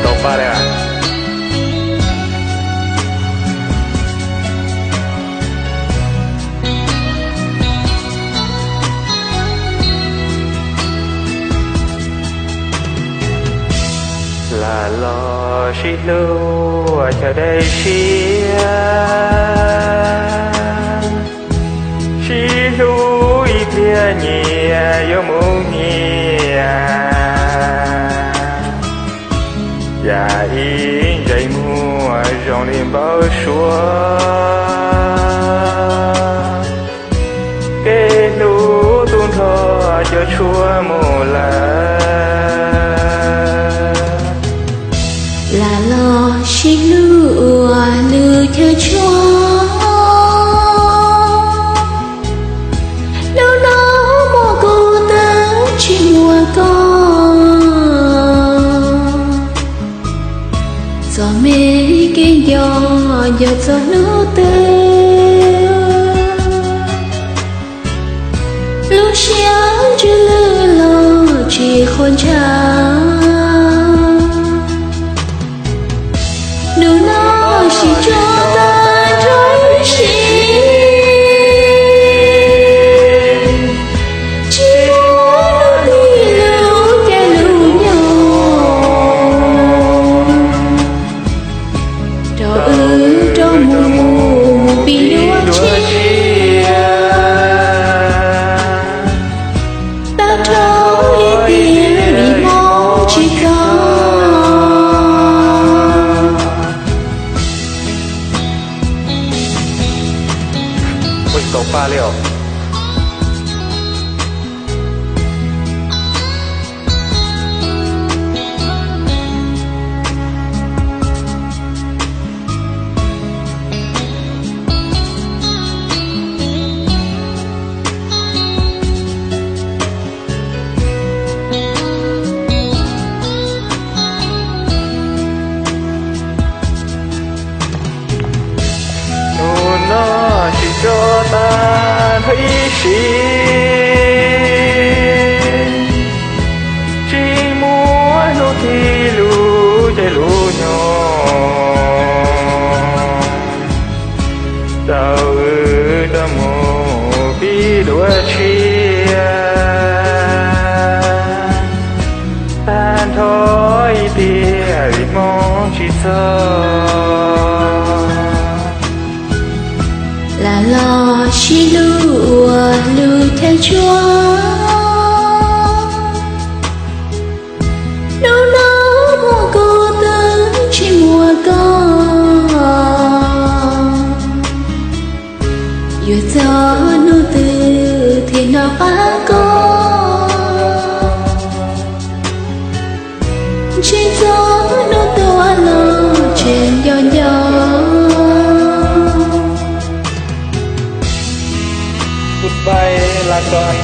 Tau paj li. Lam los sib hlub ua chaw dej siab, sib hlub ib pliag nyias yuav mus nyias. Yam ib ntsais muag zoo li npawb suab, kev hlub tu nrho cov tshuaj mus lawm. Lam los sib hlub ua lwm chaw tshuaj, hnub no muaj kuv twb tsis muaj koj. Txom me kev nco, nco txog hnub twg, lub siab ntsws lwj los tsis qhuas ntshav. Hnub no sim tso tag nrho ib sim, tsis muaj hnub twg lub caij lub nyoog rau wb rov mus mus pib dua tshiab. Tag nrho ib tiam vim hmoov tsis txog. Ua tsis tau paj li os. Hnub no sim tso tag nrho ib sim, tsis muaj hnub twg lub caij lub nyoog rau wb rov mus pib dua tshiab. Tag nrho ib tiam vim hmoov tsis txog. Lam los sib hlub ua lwm chaw tshuaj, hnub no muaj kuv twb tsis muaj koj. Yuav txog hnub twg thiaj hnov qab koj, ntsib txog hnub tuag los tseem nco nco. Goodbye, London.